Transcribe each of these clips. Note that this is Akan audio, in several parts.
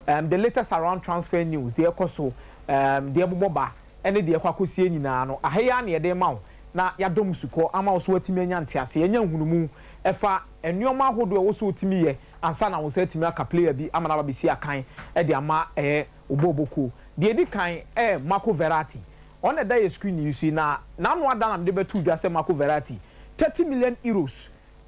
The latest around transfer news deɛ ɛkɔ so, deɛ ɛbobɔ ba ɛne deɛ ɛkɔ akɔsie nyinaa no, aha yi ara na yɛde ma wo na yɛadɔ mu sukɔ ama wo so watumi anya nteaseɛ, anya nhunumu ɛfa nneɛma ahodoɔ a ɛwɔ so wotumi yɛ ansa na wo nsa atumi aka player bi ama no aba bɛsi akan de ama ɛyɛ obɔɔbɔkuo. Deɛ ɛdi kan ɛyɛ Marco Verratti. Ɔno na ɛda yɛ screen yi so yi, na n'ano ada na mede bɛto dwa sɛ Marco Verratti, €30 million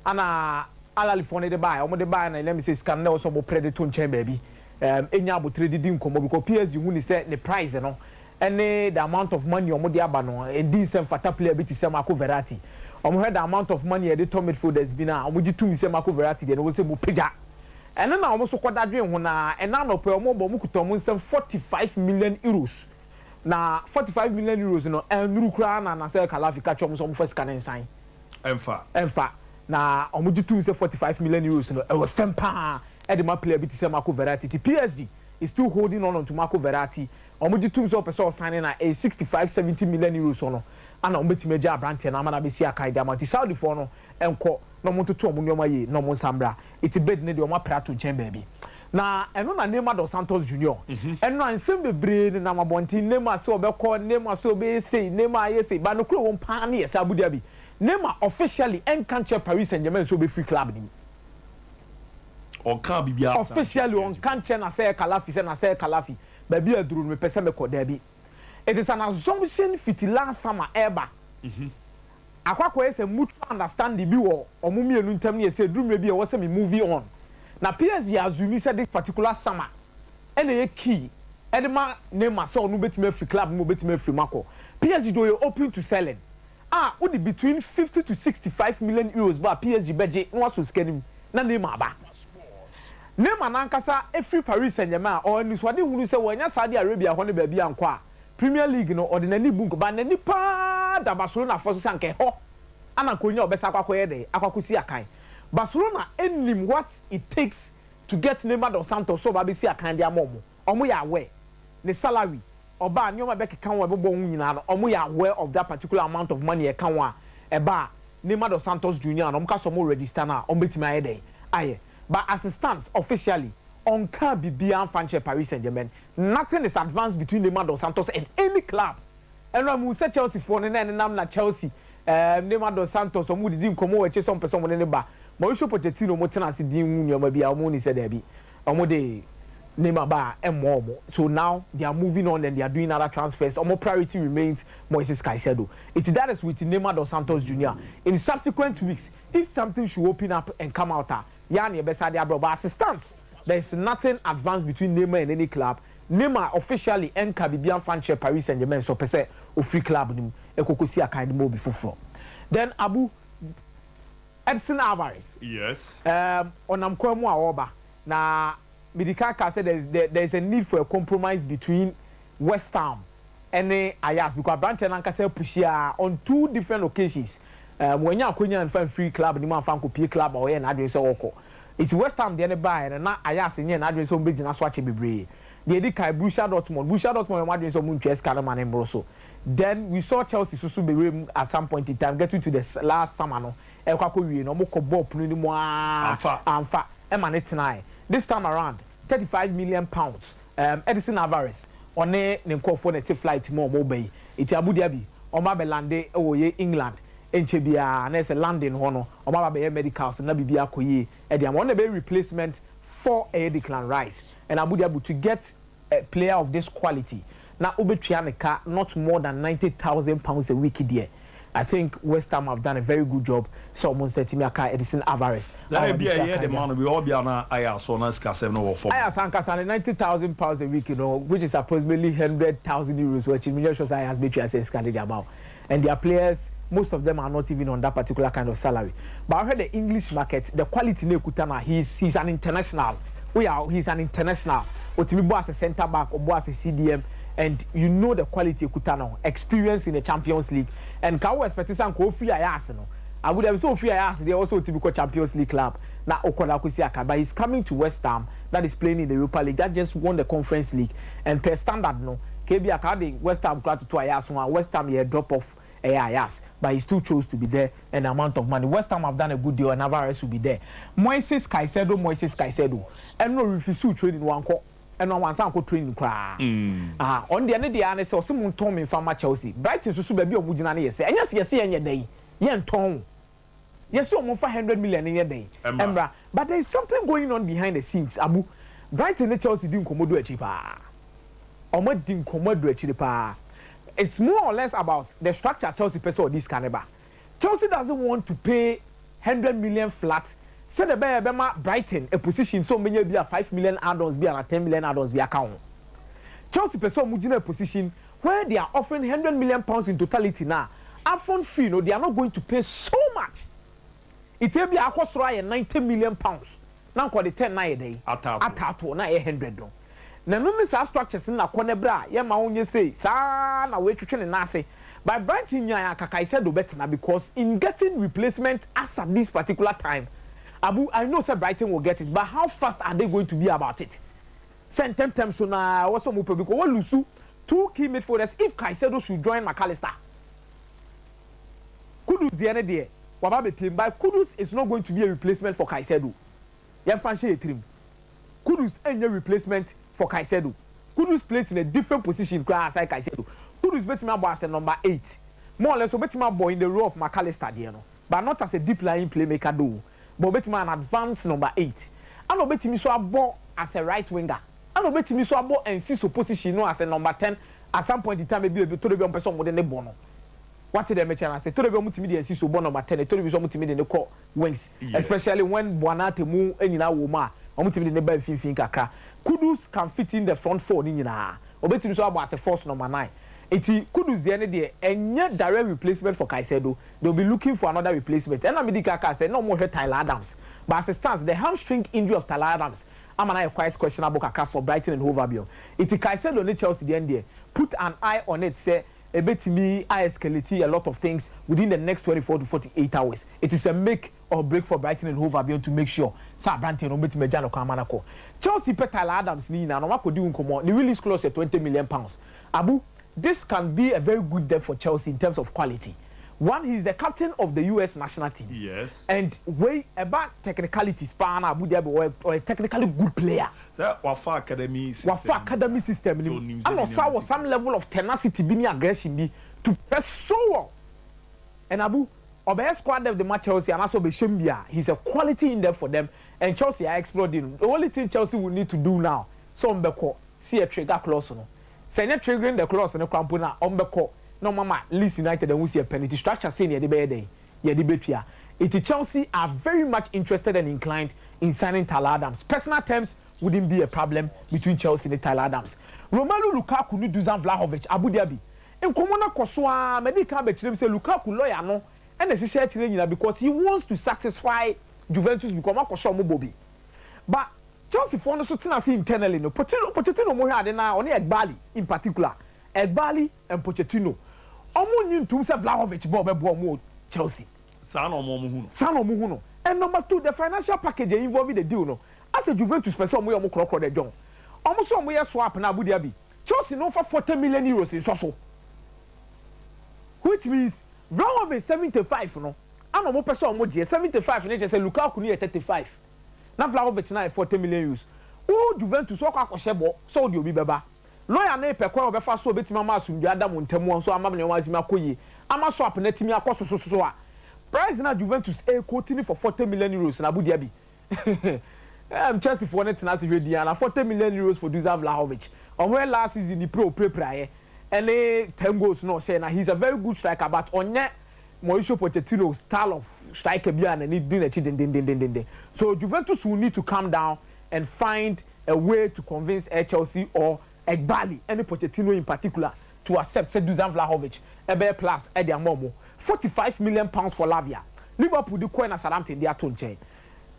ana Al Ahlyfoɔ no de baeɛ. Wɔn de baeɛ na ɛnam sɛ sika no na ɛwɔ sɛ wɔn pere de to nkyɛn baabi, ɛnya abotire de di nkɔmmɔ, because PSG hu ne sɛ ne price no ɛne the amount of money wɔn de aba no ɛdi nsɛm fata player bi te sɛ Marco Verratti. Wɔn hwɛ the amount of money yɛde tɔ midfielders bi na wɔn gye tum sɛ Marco Verratti deɛ no wɔ sɛ mo pagya ɛno na wɔn nso kɔdadwen ho. Na ɛna anɔpɛ wɔn bɔ wɔn kuta wɔn nsɛm €45 million, na €45 million no ɛnuru koraa na Nasser Khelaïfi ka kyerɛ wɔn sɛ wɔn fɛ sika ne nsan. Ɛmfa. Ɛmfa, na wɔn gye tum sɛ €45 million no ɛwɔ fɛm paa ɛde ma player bi te sɛ Marco Verratti. Ti PSG is still holding on to Marco Verratti. Wɔn gye tum sɛ ɔpɛ sɛ ɔsan na ɛyɛ €65-70 million no ana wɔn bɛtumi agya aberanteɛ no ama na abɛsi akan de ama. Ti Saudi foɔ no ɛnkɔ na wɔn ntoto wɔn nneɛma yie na wɔn nsa mbra eti bid ne deɛ wɔn apere ato nkyɛn baabi. Na ɛno na Neymar dos Santos Junior, ɛno a nsɛm bebree nenam abɔnten, Neymar sɛ ɔbɛkɔ, Neymar sɛ ɔbɛyɛ sei, Neymar ayɛ sei ba. Nokura wɔn paa ne yɛ sɛ Abu Dhabi, Neymar officially ɛnka nkyɛn Paris Saint Germain sɛ ɔbɛfiri club nim. Ɔka biribiara. Officially ɔnka nkyɛn Nasser Khelaïfi sɛ Nasser Khelaïfi, baabi aduro no mepɛ sɛ mekɔ. Daabi, it is an assumption fiti last summer ɛɛba akɔakɔyɛ sɛ mutual understanding bi wɔ ɔmo mmienu ntam ne yɛ sɛ duru mmerɛ bi a ɛwɔ sɛ me move on. Na PSG assume sɛ this particular summer ɛna ɛyɛ key ɛde ma Neymar sɛ ɔno bɛtumi afiri club mu, obɛtumi afiri mu akɔ. PSG de ɔyɛ open to selling a wode between €50 to €65 million ba, PSG bɛgye na wasɔ sika nim na Neymar aba. Neymar nankasa efiri Paris Saint-Germain a ɔwɔ anisoade hunu sɛ wɔanya Saudi Arabia hɔ ne baabi ankɔ a, Premier League no ɔde n'ani bu nkɔ ba n'ani paa da Barcelona fɔ so sɛ anka ɛhɔ ana nkonya ɔbɛsa akɔ akɔyɛ dɛ akɔ akɔsi akan. Barcelona enim what it takes to get Neymar dos Santos so ɔba abɛsi akan de ama ɔmo. Ɔmo yɛ aware ne salary ɔbaa nneɛma bɛkeka ho a ɛbɛbɔ ho nyinaa no, ɔmo yɛ aware of that particular amount of money ɛka ho a ɛba a Neymar dos Santos Junior no ɔmo ka sɛ ɔmo register na ɔmo bɛtumi ayɛ dɛ ayɛ. But as it stands, officially ɔnka biribiara nfa nkyɛn Paris Saint Germain. Nothing is advanced between Neymar dos Santos and any club. Ɛnna mu sɛ Chelsea foɔ no na ɛnenam na Chelsea Neymar dos Santos ɔmo didi nkɔmɔ wɔ akyi sɛ ɔmo pɛ sɛ ɔmo ne ne ba. Mauricio Pochettino ɔmo tena ase din hu nneɛma bi a ɔmo ni sɛ dɛbi, ɔmo de Neymar ba a ɛmmoa ɔmo. So now they are moving on and they are doing other transfers. Ɔmo priority remains Moises Caicedo. It that is with Neymar dos Santos Junior. In subsequent weeks, if something should open up and come out ah, yaa ne yɛbɛsa de abrɛ. But as it stands, there is nothing advanced between Neymar and any club. Neymar officially ɛnka biribi anfa nkyerɛ Paris Saint Germain so ɔpɛ sɛ ofiri club no mu ɛkɔkɔ si akan de ma obi foforɔ. Then Abu, Edson Alvarez. Ɔnam kwan mu a ɔreba na midika ka sɛ there is a need for a compromise between West Ham ɛne Ajax, because aberanteɛ nankasa apush a on two different occasions, wɔnya akonya nfa nfiri club ne mu anfa nkɔpie club a ɔyɛ n'adwene sɛ ɔkɔ. Eti West Ham deɛ ne baeɛ no na Ajax nyɛ n'adwene sɛ ɔmo bɛgyina so akyɛ bebree. Deɛ edi kan, Borussia Dortmund. Borussia Dortmund wɔn adwene sɛ ɔmo ntwa sika no ma ne mboro so. Then we saw Chelsea soso bebree mu at some point in time, getting to the last summer no ɛkɔ akɔ wie no, ɔmo kɔ bɔɔl pono ne mu aa. Amfa. Amfa ɛma ne tenae. This time around, £35 million, Edison Alvarez ɔne ne nkurɔfoɔ na ɛte flight mu a ɔmo ba yi. Eti Abu Dhabi ɔmo abɛ land ɛwɔ yɛ England nkyɛ biara na ɛsɛ landing hɔ no ɔmo aba bɛyɛ medicals na biribi akɔ yie ɛde ama. Ɔno na ɛbɛyɛ replacement for ɛyɛ Declan Rice. And Abu Dhabi, to get a player of this quality na wobɛtua ne ka not more than £90,000 a week deɛ, I think West Ham have done a very good job sɛ ɔmo nsa timi aka Edison Alvarez. Na ebi a ɛyɛ de ma no bi ɔbea na ayɛ asɔ na sikasɛm no wɔ fam. Ayɛ asankasa ne £90,000 a week which is approximately €100,000, which mi sure say Ajax betua sɛ sika de de ama wo. And their players, most of them are not even on that particular kind of salary. But I heard the English market, the quality ne ekuta na he's an international. We are he's an international. Otimi bɔ as a centre back, ɔbɔ as a CDM, and you know the quality ekuta no, experience in the Champions League. And ka wo expect sɛ nka ofiri Ajax no, Abu Dhabi sɛ ofiri Ajax deɛ also otimi kɔ Champions League club na okɔ na akosi aka. But he's coming to West Ham that is playing in the Europa League, that just won the Conference League, and per standard no kebi aka de West Ham kura toto Ajax ho a, West Ham yɛ drop off ɛyɛ Ajax, but he still chose to be there. And the amount of money, West Ham have done a good deal and Alvarez will be there. Moises Caicedo, Moises Caicedo ɛno refuse training wankɔ. Ɛno awansa nkɔ training koraa. Ah, ɔno deɛ, ne deɛ ne sɛ ɔsɛ mo ntɔn mi nfa ma Chelsea. Brighton soso baabi a ɔmo gyina ne yɛ sɛ ɛnyɛ sɛ yɛsɛ yɛn nyɛ dɛn, yɛn ntɔn, yɛsɛ ɔmo nfa 100 million nyɛ dɛn. Ɛmra. Ɛmra. But there is something going on behind the scenes, Abu. Brighton ne Chelsea di nkɔmɔ do akyi paa. Ɔmo di nkɔmɔ do akyire paa. It's more or less about the structure. Chelsea pɛ sɛ ɔdi sika ne ba. Chelsea doesn't want to pay 100 million flat sɛdeɛ ɛbɛyɛ bɛma Brighton a position sɛ ɔmo bi a 5 million add-ons bi ana 10 million add-ons bi aka ho. Chelsea pɛ sɛ ɔmo gyina a position where they are offering £100 million in totality. Na upfront fee no, they are not going to pay so much. Ìtẹ́ bi akɔ soro ayɛ £90 million na nkɔ de 10 na yɛ dɛ Ataato. Ataato na yɛ 100 no na no ne saa structures no na kɔ ne berɛ a yɛma wo nyɛ sei saa na wɔatwitwe ne nan ase. But Brighton nyaa akakai sɛ do bɛtena because in getting replacement as at this particular time, Abu, I know say Brighton will get it, but how fast are they going to be about it? Sɛ ntɛmtɛm so na ɛwɔ sɛ ɔmo pɛ because wɔn lose two key midfielders if Caicedo should join McAllister. Kudus deɛ ne deɛ waba bɛ but Kudus is not going to be a replacement for Caicedo. Yɛn fa nhyɛ yɛ tirim, Kudus ɛnyɛ replacement for Caicedo. Kudus plays in a different position koraa aside Caicedo. Kudus bɛtumi abɔ as a number 8 more or less. Obɛtumi abɔ in the role of McAllister deɛ no, but not as a deep lying playmaker though, but obɛtumi an advanced number 8, ɛna obɛtumi so abɔ as a right winger, ɛna obɛtumi so abɔ Enciso position no as a number 10 at some point in time. Ebi to de bi ɔmo pɛ sɛ ɔmo de ne bɔ no, wate dɛ mɛkyɛn ase to de bi ɔmo tumi de Enciso bɔ number 10, to de bi so ɔmo tumi de ne kɔ wings, especially when Buonanotte mu nyinaa wɔ mu a, ɔmo tumi de ne ba mfimfin kakra. Kudus can fit in the front four ne nyinaa. Obɛtumi so abɔ as a false number 9. Eti Kudus deɛ ne deɛ ɛnyɛ direct replacement for Caicedo. They will be looking for another replacement. Ɛna mi di kaka sɛ na ɔmo hwɛ Tyler Adams, but as it stands, the hamstring injury of Tyler Adams ama na yɛ quite questionable kakra for Brighton and Hove Albion. Eti Caicedo ne Chelsea deɛ deɛ, put an eye on it sɛ ebetumi a escalate a lot of things within the next 24 to 48 hours. It is a make or break for Brighton and Hove Albion to make sure sɛ aberanteɛ no obetumi agya no kwan ama no kɔ. Chelsea pɛ Tyler Adams ne nyinaa na ɔmo akɔdi nkɔmɔ. Ne release clause yɛ £20 million. Abu, this can be a very good depth for Chelsea in terms of quality. One, he is the captain of the US national team. And wey about technicalities paa na Abu Dhabi, or a technically good player. Sɛ wafa academy system. Wafa academy system So ni onim sɛ ɛna ne ɔsa nneɛma wɔ si some level of tenacity bi ni aggression bi to press so well. And Abu, ɔbɛyɛ squad depth de ma Chelsea anaasɛ ɔbɛhyɛ mu bi a, he's a quality in depth for them, and Chelsea are exploding. The only thing Chelsea will need to do now sɛ ɔmo bɛkɔ see a trigger clause no, sɛ ɛnyɛ triggering the clause no kora mpo na ɔmo bɛkɔ na ɔmo ama Leeds United ɛho si ɛpɛ no. Ti structure sei na yɛde bɛyɛ dɛn, yɛde bɛtua. Eti Chelsea are very much interested and inclined in signing Tyler Adams. Personal terms wouldn't be a problem between Chelsea and Tyler Adams. Romelu Lukaku ne Dusan Vlahovic, Abu Dhabi, nkɔmɔ no kɔ so a mɛdi kan bɛkyerɛ mu sɛ Lukaku lawyer no ɛna ɛhyehyɛ akyerɛ nyina because he wants to satisfy Juventus because ɔmo akɔhyɛ ɔmo bɔ bi. But Chelsea foɔ no so tena ase internally no, Pochettino mo hwɛ ade na ɔne Eghbali in particular, Eghbali and Pochettino, ɔmo nyi ntum sɛ Vlahovic bɔ ɔbɛboa ɔmo wɔ Chelsea. Saa na ɔmo hu no. Saa na ɔmo hu no. And number two, the financial package involving the deal no, asɛ Juventus pɛ sɛ ɔmo yɛ ɔmo korɔkorɔ de dɔn ɔmo sɛ ɔmo yɛ swap na Abu Dhabi, Chelsea no fa €40 million nsɔ so, which means Vlahovic 75 no ana ɔmo pɛ sɛ ɔmo gye 75 ne kyerɛ sɛ Lukaku no yɛ 35 na Vlahovic na yɛ €40 million. Wo Juventus wɔkɔ akɔhyɛ bɔ sɛ ɔde obi bɛba, lawyer ne pɛ kwan a ɔbɛfa so obetumi ama asomdwe ada mo ntam, nso ama nneɛma atumi akɔ yie, ama swap na atumi akɔ sososo a price na Juventus ekoti for €40 million na Abu Dhabi, Chelsea foɔ ne tena ase hwɛ di ana €40 million for Dusan Vlahovic. Ɔmo yɛ last season ni pro pirapira yɛ ɛne 10 goals na ɔhyɛ na he is a very good striker, but ɔnyɛ Mauricio Pochettino style of striker bi a n'ani di n'akyi dendendendenden. So Juventus will need to calm down and find a way to convince Chelsea or Eghbali ɛne Pochettino in particular to accept say Dusan Vlahovic ɛbɛyɛ plus ɛde ama ɔmo. £45 million for Lavia, Liverpool de kɔɛ na Southampton de ato nkyɛn.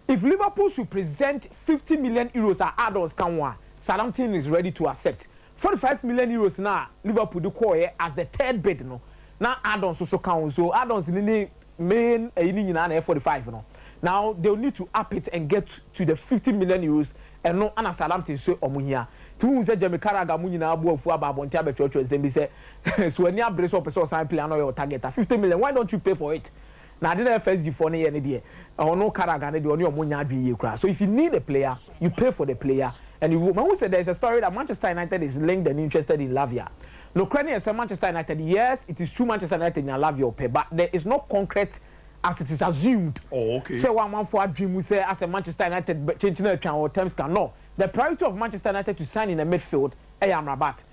If Liverpool should present €50 million a add-ons kan ho a, Southampton is ready to accept. €45 million na Liverpool de kɔɛ as the third bid no na add-ons nso ka ho, so add-ons ni ne main ɛyi ni nyinaa na ɛyɛ 45 no. Now they will need to up it and get to the €50 million. Ɛno ana Southampton so ɔmo hia tí wọn sɛ Jamie Carragher mu nyinaa bu afu aba abɔnten abɛtwerɛtwerɛ nsɛm bi sɛ so ani abere sɛ ɔpɛ sɛ ɔsan play ana ɔyɛ target a 50 million, why don't you pay for it? Na ade na FSG foɔ ne yɛ ne deɛ, ɔno Carragher ne deɛ, ɔne ɔmo nya adwene yie koraa. So if you need a player, you pay for the player. And you mahu sɛ there is a story that Manchester United is linked and interested in Lavia. Nokorɛ ne yɛ sɛ Manchester United, yes, it is true, Manchester United nya Lavia ɔpɛ, but there is no concrete as it is assumed sɛ wɔn amanfo adwene mu sɛ asɛ Manchester United kyenkyen atwa wɔ terms can no. The priority of Manchester United to sign in the midfield ɛyɛ Amrabat.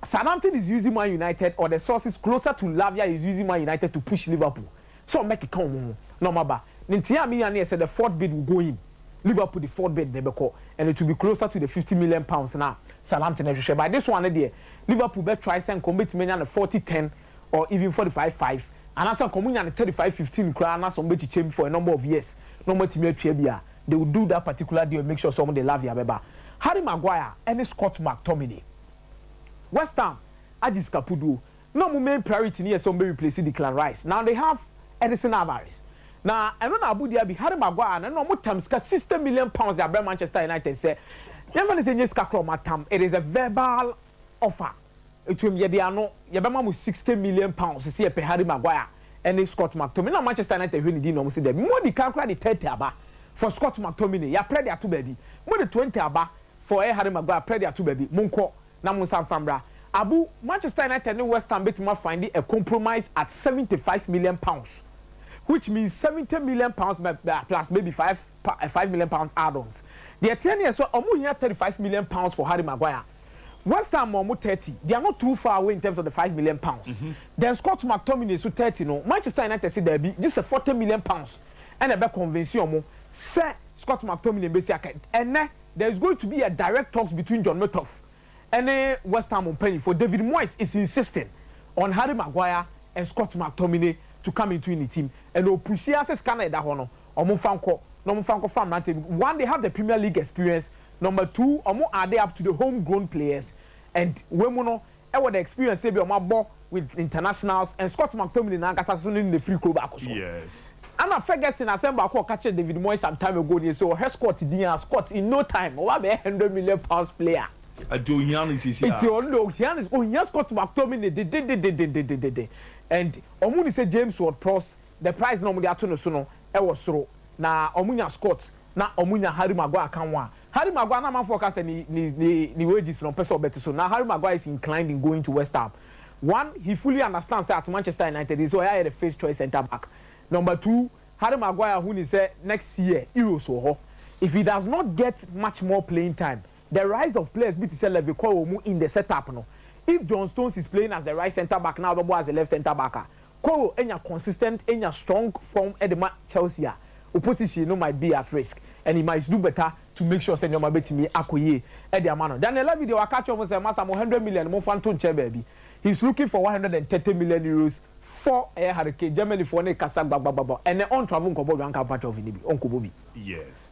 Southampton is using Man United, or the sources closer to Lavia is using Man United to push Liverpool so ɔmɛ keka wɔn ho na ɔmo aba ne ntia mi yan ne yɛ sɛ the fourth bid will go in. Liverpool, the fourth bid ne bɛkɔ and it will be closer to the £50 million na Southampton ɛhwehwɛ. By this one ne deɛ, Liverpool bɛ try sɛ nkɔm bɛtumi anya ne 40-10 or even 45-5, anaasɛ nkɔm nya ne 35-15 koraa na sɛ ɔmo bɛkyekyɛ mu for a number of years na ɔmo atumi atua bi a, they will do that particular deal and make sure sɛ ɔmo de Lavia bɛba. Harry Maguire ɛne Scott McTominay, West Ham agye sika puduo na ɔmo main priority ni yɛ sɛ ɔmo bɛ replace Declan Rice. Now they have Edison Alvarez na ɛno na Abu Dhabi. Harry Maguire na ɛno ɔmo tam sika £60 million de abrɛ Manchester United sɛ yɛn fɛn ne sɛ nye sika korɔ ɔmo atam. It is a verbal offer etum yɛde ano yɛbɛma mo £60 million sisi yɛpɛ Harry Maguire ɛne Scott McTominay. Na Manchester United hwɛ ne din na ɔmo si dɛ mo di kan kora de 30 aba for Scott McTominay, yɛapɛ de ato baabi. Mo de 20 aba for ɛyɛ Harry Maguire, apɛ de ato baabi. Mo nkɔ na mo nsa nfa mbra. Abu, Manchester United ne West Ham bɛtumi find a compromise at £75 million, which means £70 million plus maybe £5 million add-ons. Deɛ tiɛ ne yɛ so ɔmo hia £35 million for Harry Maguire. West Ham ɔmo 30, they are not too far away in terms of the £5 million. Then Scott McTominay so 30 no, Manchester United say dɛbi, gye sɛ £40 million ɛna ɛbɛ convince ɔmo sɛ Scott McTominay bɛsi aka. Ɛnɛ there is going to be a direct talks between John Murtough ɛne West Ham mpanyinfo. David Moyes is insisting on Harry Maguire and Scott McTominay to come into the team and opush ase sika na ɛda hɔ no, ɔmo fa nkɔ na ɔmo fa nkɔ fa mmerante. One, they have the Premier League experience. Number two, ɔmo add up to the homegrown players and wɔn mu no ɛwɔ the experience ebi ɔmo abɔ with internationals, and Scott McTominay n'ankasa so ne ne free kuro baako so. Ana Ferguson asɛm baako ɔka kyerɛ David Moyes some time ago ni so ɔhwɛ Scott din a, Scott in no time ɔba bɛyɛ £100 million player. Ati ohia no sisi a. Nti ɔno de ohia no, ohia Scott McTominay dedededededede and ɔmo ni sɛ James Ward-Prowse, the price na ɔmo de ato no so no ɛwɔ soro. Na ɔmo nya Scott na ɔmo nya Harry Maguire kan ho a, Harry Maguire na amanfoɔ ka sɛ ne wages na ɔpɛ sɛ ɔbɛto so. Na Harry Maguire is inclined in going to West Ham. One, he fully understands say at Manchester United so ɔyɛ ayɛ the first choice centre back. Number two, Harry Maguire hu ni sɛ next year Euros wɔ hɔ. If he does not get much more playing time, the rise of players bi te sɛ Levi Colwill mu in the setup no, if John Stones is playing as the right centre back now, ɔbɛbɔ as the left centre back a, Colwill enya consistent, enya strong form ɛde ma Chelsea a, opposition no might be at risk and he might do better to make sure sɛ nneɛma bɛtumi akɔ yie ɛde ama no. Daniel Levy deɛ, waka kyerɛ mo sɛ masa mo 100 million mo fa nto nkyɛn baabi. He is looking for €130 million for ɛyɛ Harry Kane. Germany foɔ ne kasa gbagbagba. Ɛnɛ on travel nkɔbɔ Joan Gamper Trophy ni bi, ɔnkɔbɔ bi.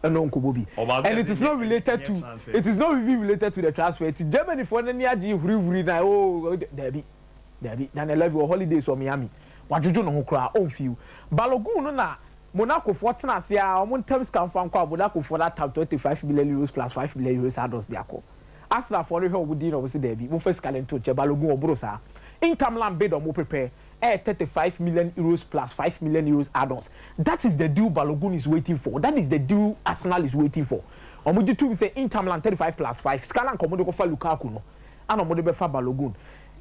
Ɛnɛ ɔnkɔbɔ bi. And it is not related to, it is not even related to the transfer. Ti Germany foɔ n'ani agye hurihuri na oh, dabi dabi. Daniel Levy wɔ holidays wɔ Miami, wadwodwo ne ho koraa, ɔnfiw. Balogun no na Monaco foɔ tena ase a wɔn ntɛm sika nfa nkɔ a, Monaco foɔ na tam €25 million plus €5 million add-ons de akɔ. Arsenal foɔ no hwɛ wɔn din na wɔn si dɛbi, mo fɛ sika ne nto nkyɛn. Balogun ɔboro saa. Inter Milan bid ɔmo prepare ɛyɛ €35 million plus €5 million add-ons. That is the deal Balogun is waiting for. That is the deal Arsenal is waiting for. Ɔmo gye tum sɛ Inter Milan 35 plus 5, sika na nka ɔmo de kɔfa Lukaku no ana ɔmo de bɛfa Balogun.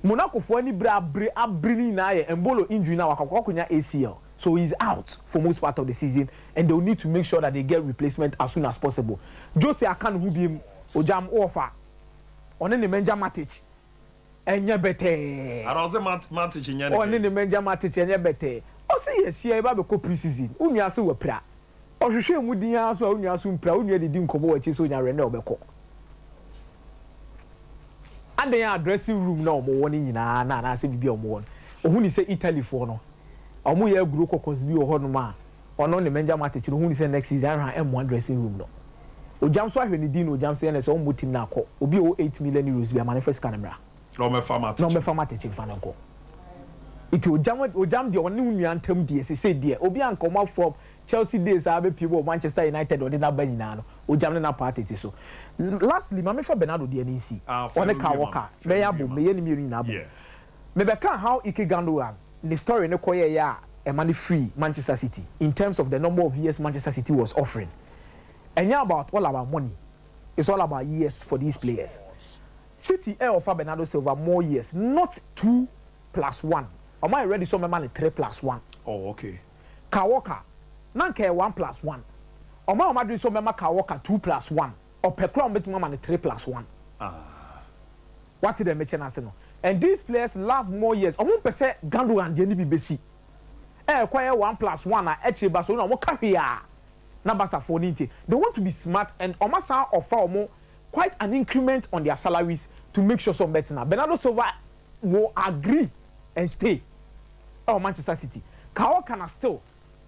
Monaco foɔ ani bere abere abere ne nyinaa yɛ Embolo injury na wakɔkɔ akɔnya ACL, so he is out for most part of the season and they will need to make sure that they get replacement as soon as possible. Jose aka ne ho biem ojam ɔɔfa ɔne ne Nemanja Matic ɛnyɛ bɛtɛɛ. Ara ɔsɛ Matic nyɛ ne. Ɔne ne Nemanja Matic ɛnyɛ bɛtɛɛ. Ɔsi yɛ hyia eba bɛkɔ pre-season, onua so wɔ pira, ɔhwehwɛ mu din ara so a onua so mpira, onua didi nkɔmɔ wɔ akyi so onya rɛ ne ɔbɛkɔ adan a dressing room na ɔmo wɔ ne nyinaa na anaasɛ biribi a ɔmo wɔ no, ohun ni sɛ Italy foɔ no ɔmo yɛ aguro kɔkɔs bi wɔ hɔnom a ɔno ne Nemanja Matic no, ohun ni sɛ next season ahwɛ ɛmoa dressing room no. Ogyam so ahwɛ ne din na ogyam so yɛ ne sɛ ɔmo team na akɔ obi a ɔwɔ €8 million bi ama ne fɛ sika ne mra. Na ɔmɛfa Matic. Na ɔmɛfa Matic nfa ne nkɔ. Nti ogyam deɛ, ɔne nua ntam deɛ sese deɛ obi anka ɔmo afɔ Chelsea days a abɛpie wɔ Manchester United, ɔde n'aba nyinaa no, ogyam ne n'apa atete so. Lastly, maame fa Bernardo deɛ ne nsi ɔne kaa wɔka mɛyɛ abom, mɛyɛ ne mmienu nyinaa abom. Mɛbɛka how Ike Gundogan ne story ne kɔ yɛ yɛ a ɛma ne free Manchester City in terms of the number of years Manchester City was offering. Ɛnyɛ about all about money. It's all about years for these players. City ɛ offer Bernardo Silva more years, not 2+1. Ɔmo ayɛ ready sɛ ɔmɛma ne 3+1. Kyle Walker na nka yɛ 1+1. Ɔmo a ɔmo adwene sɛ ɔmɛma Kyle Walker 2+1, ɔpɛ kora ɔmo bɛtumi ama ne 3+1. Wate dɛ mekyɛ n'ase no? And these players love more years. Ɔmo mpɛ sɛ Gundogan deɛ ne bi besi ɛɛ kɔ yɛ 1+1 a ɛkyerɛ Barcelona ɔmo ka hwee a na Barcafoɔ ne nti they want to be smart and ɔmo asan offer ɔmo quite an increment on their salaries to make sure some better. Na Bernardo Silva will agree and stay ɛwɔ Manchester City. Kyle Walker na still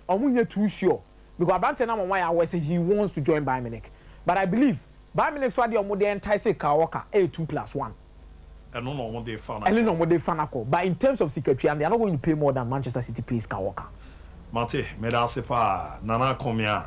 ɔmo nyɛ too sure because aberante na mo wɔn ayɛ awɔ sɛ he wants to join Bayern Munich, but I believe Bayern Munich so adeɛ ɔmo de entice Kyle Walker ɛyɛ 2+1. Ɛno na ɔmo de fa na Ɛne na ɔmo de fa na kɔ, but in terms of sikatua, they are not going to pay more than Manchester City pays Kyle Walker. Mate, meda ase paa, Nana Kɔmia.